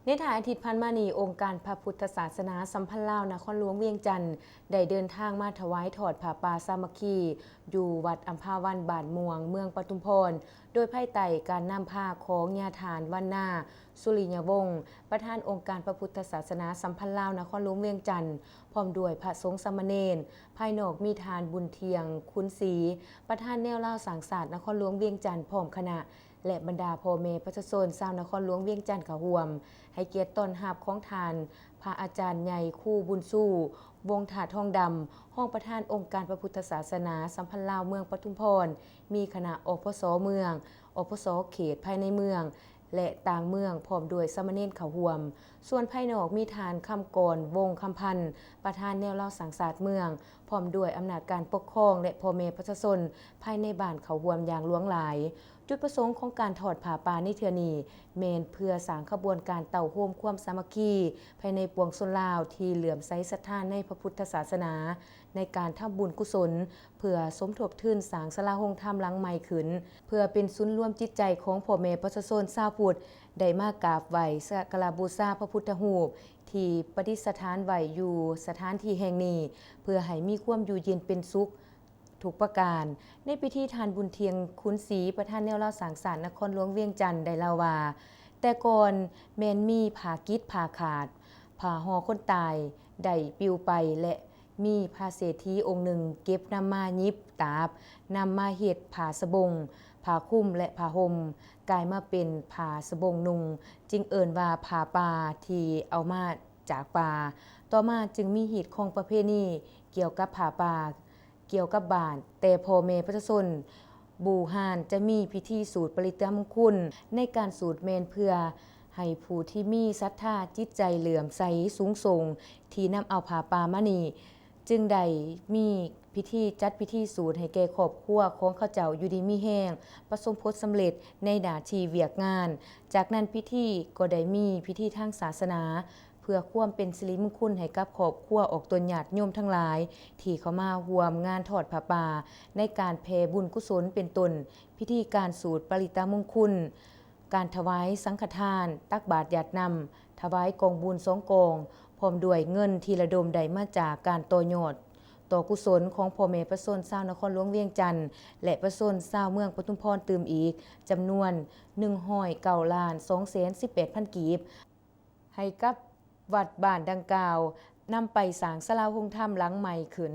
ໃນທ້າຍອາທິດຜ່ານມານີ້, ອົງການພະພຸດທະສາສະໜາສຳພັນລາວນະຄອນຫຼວງວຽງຈັນ ໄດ້ເດີນທາງມາຖວາຍທອດຜ້າປ່າສາມັກຄີ ຢູ່ວັດອຳພາວັນບ້ານມ່ວງ ເມືອງປະທຸມພອນ ໂດຍພາຍໃຕ້ການນຳພາຂອງຍາທ່ານ ວັນນາ ສຸລິຍະວົງ ປະທານອົງການພະພຸດທະສາສະໜາສຳພັນລາວນະຄອນຫຼວງວຽງຈັນ ພ້ອມດ້ວຍພະສົງສາມະເນນ. ພາຍນອກມີທ່ານ ບຸນທ່ຽງ ຂຸນສີ ປະທານແນວລາວສ້າງຊາດນະຄອນຫຼວງວຽງຈັນ ພ້ອມຄະນະ ແລະ ບັນດາພໍ່ແມ່ປະຊາຊົນຊາວນະຄອນຫຼວງວຽງຈັນເຂົ້າຮ່ວມ ໃຫ້ກຽດຕ້ອນຮັບຂອງທ່ານ ພະອາຈານໃຫຍ່ ຄູ ບຸນຊູ ວົງທາດທອງດຳ ຮອງປະທານອົງການພະພຸດທະສາສະໜາສຳພັນລາວເມືອງປະທຸມພອນ, ມີຄະນະ ອພສ ເມືອງ, ອພສ ເຂດພາຍໃນເມືອງ ແລະ ຕ່າງເມືອງ ພ້ອມດ້ວຍສາມະເນນເຂົ້າຮ່ວມ. ສ່ວນພາຍນອກມີທ່ານ ຄຳກອນ ວົງຄຳພັນ ປະທານແນວລາວສ້າງຊາດເມືອງ ພ້ອມດ້ວຍອຳນາດການປົກຄອງ ແລະ ພໍ່ແມ່ປະຊາຊົນພາຍໃນບ້ານເຂົ້າຮ່ວມຢ່າງຫຼວງຫຼາຍ. ຈຸດປະສົງຂອງການທອດຜ້າປ່າໃນເທື່ອນີ້ ແມ່ນເພື່ອສ້າງຂະບວນການເຕົ້າໂຮມຄວາມສາມັກຄີພາຍໃນປວງຊົນລາວທີ່ເຫຼື້ອມໃສສັດທາໃນພະພຸດທະສາສະໜາ ໃນການທຳບຸນກຸສົນ ເພື່ອສົມທົບທຶນສ້າງສາລາໂຮງທຳຫຼັງໃໝ່ຂຶ້ນ ເພື່ອເປັນສູນລວມຈິດໃຈຂອງພໍ່ແມ່ປະຊາຊົນຊາວພຸດ ໄດ້ມາກາບໄຫວ້ສັກກາລະບູຊາພະພຸດທະຮູບທີ່ປະດິດສະຖານໄວ້ຢູ່ສະຖານທີ່ແຫ່ງນີ້ ເພື່ອໃຫ້ມີຄວາມຢູ່ເຢັນເປັນສຸກ ທຸກປະການ. ໃນພິທີ, ທ່ານ ບຸນທ່ຽງ ຂຸນສີ ປະທານແນວລາວສ້າງຊາດນະຄອນຫຼວງວຽງຈັນ ໄດ້ເລົ່າວ່າ ແຕ່ກ່ອນແມ່ນມີຜ້າກິດ ຜ້າຂາດ, ຜ້າຫໍ່ຄົນຕາຍໄດ້ປິວໄປ ແລະ ມີພະເສດຖີອົງໜຶ່ງເກັບນຳມາຫຍິບຕາບ, ນຳມາເຮັດຜ້າສະບົງ, ຜ້າຄຸມ ແລະ ຜ້າຫົ່ມ, ກາຍມາເປັນຜ້າສະບົງນຸ່ງ, ຈຶ່ງເອີ້ນວ່າຜ້າປ່າທີ່ເອົາມາຈາກປ່າ. ຕໍ່ມາຈຶ່ງມີຮີດຄອງປະເພນີກ່ຽວກັບຜ້າປ່າ ກ່ຽວກັບບ້ານ, ແຕ່ພໍ່ແມ່ປະຊາຊົນບູຮານຈະມີພິທີສູດປະລິດຕະມຸງຄຸນ. ໃນການສູດແມ່ນເພື່ອໃຫ້ຜູ້ທີ່ມີສັດທາຈິດໃຈເຫຼື້ອມໃສສູງສົ່ງທີ່ນຳເອົາຜ້າປ່າມານີ້ ຈຶ່ງໄດ້ມີພິທີຈັດພິທີສູດໃຫ້ແກ່ຄອບຄົວຂອງເຂົາເຈົ້າຢູ່ດີມີແຮງ, ປະສົບຜົນສຳເລັດໃນໜ້າທີ່ວຽກງານ. ຈາກນັ້ນພິທີກໍໄດ້ມີພິທີທາງສາສະໜາ ເພື່ອຄວາມເປັນສິລິມຸງຄຸນໃຫ້ກັບຄອບຄົວອອກຕົນຍາດໂຍມທັງຫຼາຍ ທີ່ເຂົ້າມາຮ່ວມງານທອດຜ້າປ່າ ໃນການແຜ່ບຸນກຸສົນ ເປັນຕົ້ນພິທີການສູດປະລິດຕະມຸງຄຸນ, ການຖວາຍສັງຄະທານ, ຕັກບາດຢາດນ້ຳ, ຖວາຍກອງບຸນສອງກອງ, ພ້ອມດ້ວຍເງິນທີ່ລະດົມໄດ້ມາຈາກການຕໍ່ຍອດຕໍ່ກຸສົນຂອງພໍ່ແມ່ປະຊາຊົນຊາວນະຄອນຫຼວງວຽງຈັນ ແລະ ປະຊາຊົນຊາວເມືອງປະທຸມພອນຕື່ມອີກ ຈຳນວນໜຶ່ງຮ້ອຍເກົ້າລ້ານສອງແສນສິບແປດພັນກີບ ໃຫ້ກັບວັດບ້ານດັ່ງກ່າວ ນຳໄປສ້າງສາລາໂຮງທຳຫຼັງໃໝ່ຂຶ້ນ.